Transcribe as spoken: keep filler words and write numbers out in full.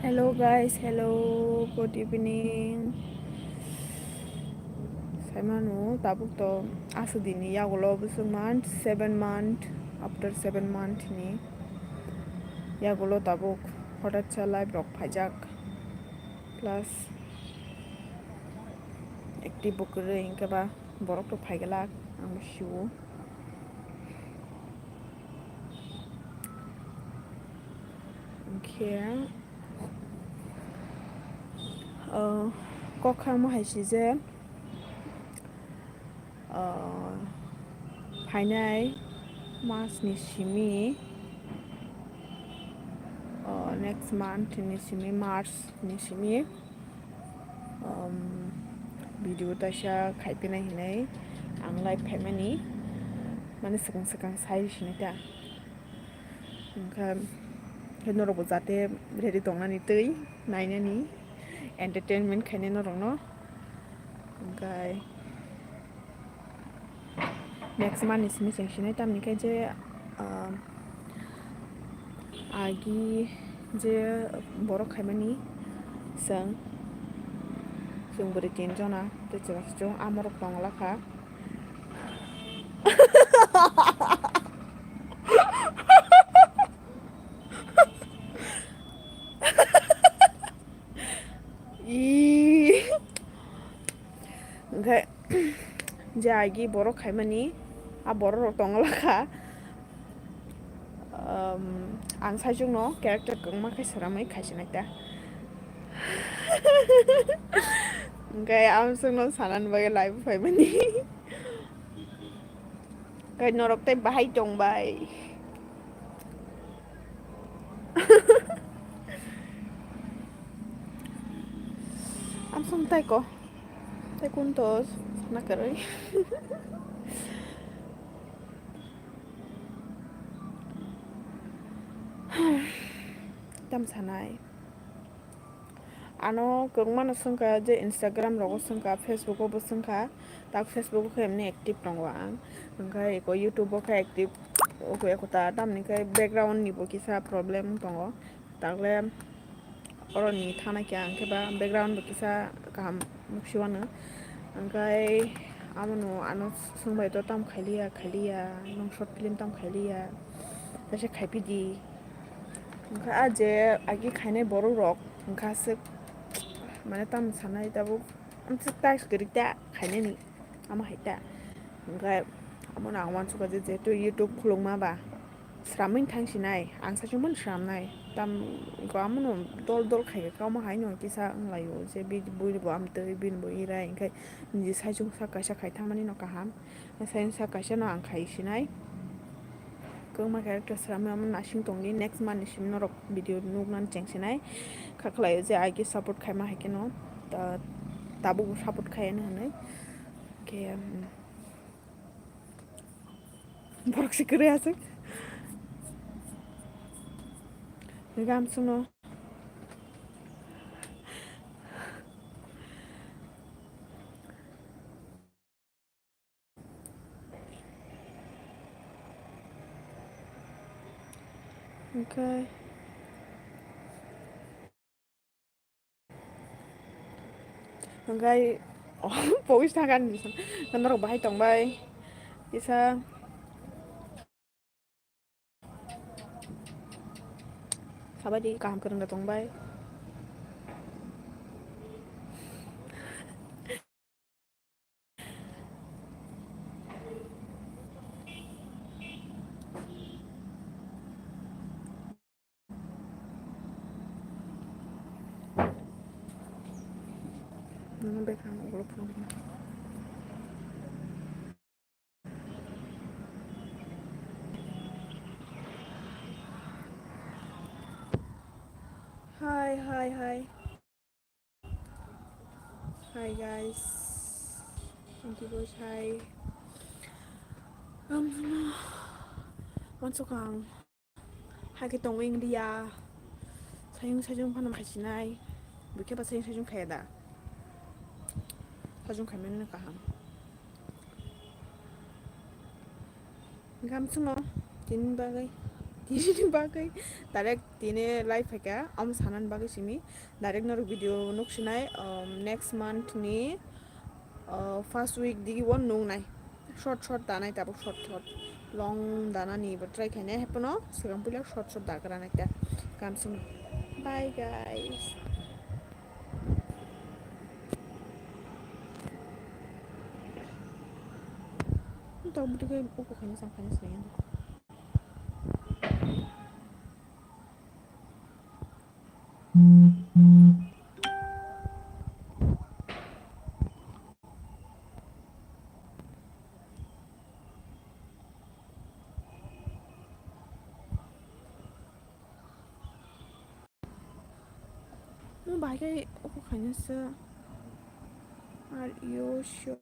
Hello guys, hello, good evening. Saimano tabuk to aswk dini yagulo bwswk month, seven month, after seven month ni yagulo tabuk hotat sa live rok phaijak, plus active bo kwrwi, hinkhe ba borok rok phaiglak ang bo sio. Hinkhe Ah, kok kha omo hai se je, ah, phainai mas ni simi, ah, next month ni simi, March ni simi, um, video taisa khaipinai hinui ang live phaimani, mane swkang swkang sai sinai ta. Hwnkhe, hwnkhe norokbo jate ready tongnani twi nainani entertainment khainai norokno. Hwnkhe next month ni simi cheng sinai, tamni khe je, ah, agi je borok khaimani chwng, chwng bwrwi tin jona tei chwla chwng amorok tongla kha. Ii. Hwnkhe je agi borok khaimani, a borok rok tongla kha. Um, ang saichung no character kwbangma khe swnamwi khaisinai ta. Hwnkhe ang chwngno sanani bagwi live phaimani. Kai norok tei bahai tong bai. Amsong tai ko. Tai kun to sana kwrwi. Tam sanai. Ano kwbangmano swngkha je Instagram rogo swngkha, Facebook o bo swngkha, tak Facebook o khe emni active tongo ang, hwnkhe eko YouTube o khe active oko eko ta, tamni khe background ni bo kisa problem tongo, takle oro ni thana khe ang khe ba background bo kisa kaham nuksuano, hwnkhe amono ano swngbai to tam khailiya khailiya, nwng short film tam khailiya, kaisa khaipidi. Hwnkha ah je agi khainai borok rok hwnkha aswk, mane tamo sanai tabuk amswk task kwrwi ta khainani amo hai ta. Hwnkha omono ang uansukha je jehetu YouTube khulukma ba sramwi thang sinai, ang saichung phano sramnai. Tam ko amono dol dol khaikha omo haino kisa wnglaio je bini bo amtwi bini bo irai, hwnkhe niji saichung sak kaisa khai thangmani no kaham. Sai wngsa kaisa no ang khai sinai. Kwbangma character swnamwi omo nasing tongdi, next month ni simi norok video nuknani cheng sinai. Kha khlaio je agi support khaima hai kheno ta-, tabukbo support khai ano hinwi. Khe, um, borok se kwrwi aswk. Gamsung no. Hwnkhe, hwnkhe, oh, pogis thangkha ani, norok bahai tongbai, kisa. Sabaidi kaham kwrwngda tongbai. Nono bwkhang ulo phone. Hi, hi, hi. Hi, guys. Thank you, boys. Hi. Um, uansukha ang. Hakhe tongo India. Sayung sayung phano khaisinai. Bwkhe ba sayung sayung khaya da. Sajung khaimani kaham. Gamsung no tini bagwi. tini bagwi direct tini live phaikha, omo sanani bagwi simi direct norok video nuksinai, um, next month ni, uh, first week digi o nungnai. Short short danai tabuk, short short. Long danani bo try khainai, haiphano swkang puila short short dagra nai ta. Kamsung. Bye guys. Tok bwtwi khe uku khaina chang khaina sinai. Mo bai khe uku khaina sa. Are you sure?